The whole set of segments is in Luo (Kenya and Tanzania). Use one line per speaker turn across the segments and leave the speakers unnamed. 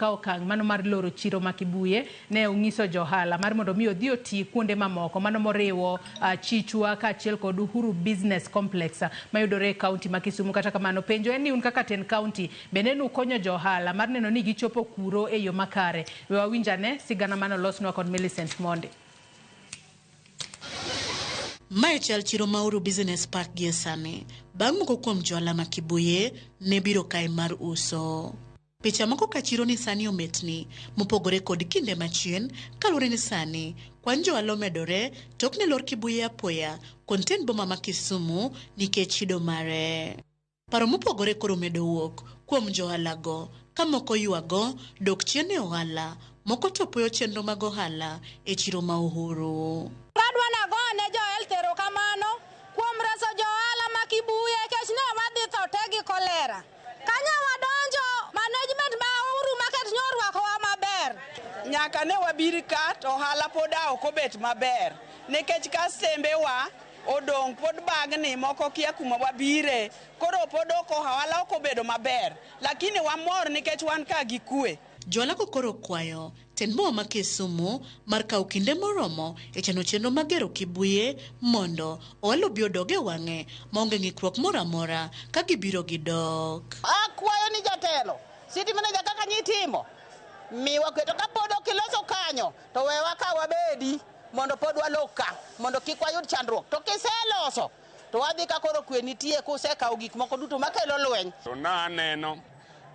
kawo okang' mano mar loro chiro ma Kibuye, ne onyiso johala mar mondo mi odhi oti kuonde mamoko mano moriwo Chichwa kaachiel kod Uhuru Business Complex mayudore e kaunti ma Kisumu. Kata kamano, penjo en ni un kaka tend kaunti bende nukonyo johala mar neno ni gichopo kuro e yo makare. We wawinj ane sigana mane olosnwa kod Millicent Monde.
Mae chal chiro ma Uhuru Business Park gie sani, bang' moko kuom johala ma Kibuye ne biro kae mar uso. Picha moko ka chiro ni sani ometni, mopogore kod kinde machien, kaluwore ni sani kwan johala omedore tok ne lor Kibuye apoya konten boma ma Kisumu nikech chido mare. Paro mopogore koro medo wuok kuom johalago, ka moko ywago dok chien e ohala, moko to puoyo chenro mag ohala e chiro ma Uhuru.
Adwa nagone jo health erokamano kuom reso jo ohala ma Kibuye kech ne wadhi tho te gi kolera. Kanya wadonjo, management ma Uhuru Market nyo orwakowa maber.
Nyaka ne wabir ka to ohala pod a ok obet maber nikech kastembewa odong' pod bagni moko kia kuma wabire, koro pod ok ohala ok obedo maber, lakini wamor nikech wan ka gi kwe.
Johala koro kwayo tend boma ma Kisumu mar kawo kinde moromo e chano chenro mag gero Kibuye mondo ohala obi odog e wang'e maonge ng'ikruok moro amora ka gibiro gidok.
Akwayo ni jatelo, city manager kaka nyitimo, miwa kwe to kapod ok iloso kanyo to wewa ka wabedi mondo pod walok ka mondo kik wayud chandruok. To kiseloso to wadhi ka koro kwe nitie kusekawo gik moko duto makelo lweny.
To na aneno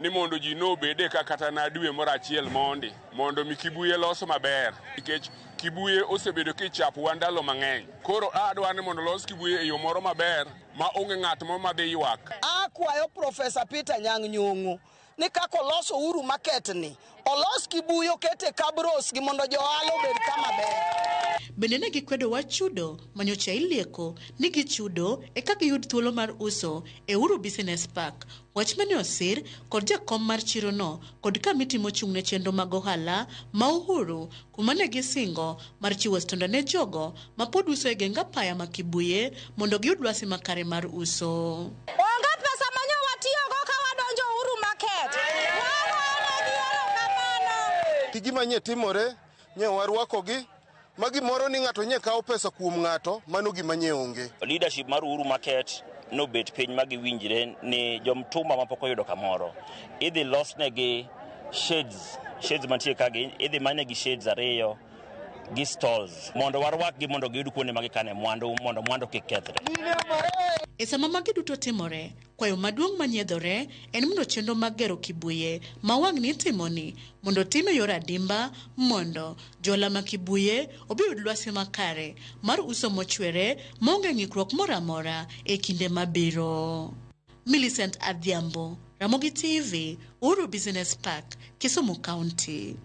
ni mondo ji nobede ka kata na dwe moro achiel mondi mondo mi Kibuye los maber nikech Kibuye osebedo kichapowa ndalo mang'eny. Koro adwa ni mondo los Kibuye e yo moro maber ma onge ng'at moro madhi ywak.
Akwayo Professor Peter Anyang' Nyong'o ni kaka oloso Uhuru Market ni, olos Kibuye okete kabros gi mondo jo ohala obed kama ber.
Bende ne gikwedo wach chudo manyocha ilieko ni gichudo eka giyud thuolo mar uso e Uhuru Business Park, wach mane osir kod jakom mar chirono kod kamiti mochung' ne chenro mag ohala ma Uhuru, kuma ne gisingo mar chiwo stonda ne jogo ma pod uso e geng apaya ma Kibuye mondo giyud lwasi makare mar uso.
Onge pesa manyo watiyogo ka wadonjo Uhuru Market. Wagonegi erokamano.
Tiji manye timore, nye warwakogi, ma gimoro ni ng'ato nye kawo pesa kuom ng'ato, mano gima nye onge.
Leadership mar Uhuru Market nobet piny ma giwinjre ni jomtumba mapok oyudo kamoro idhi losnegi sheds, sheds mantie kagi idhi manegi sheds ariyo gi stalls mondo warwakgi mondo giyud kuonde ma gikane mwandu mondo mwandu kik kethre.
E sama magi duto timore, kwayo maduong' manyiedhore en mondo chenro mag gero Kibuye ma wang'ni itimoni mondo otim e yor adimba mondo johala ma Kibuye obi yud lwasi makare mar uso mochwere maonge ng'ikruok moro amora e kinde mabiro. Millicent Adhiambo, Ramogi TV, Uhuru Business Park, Kisumu County.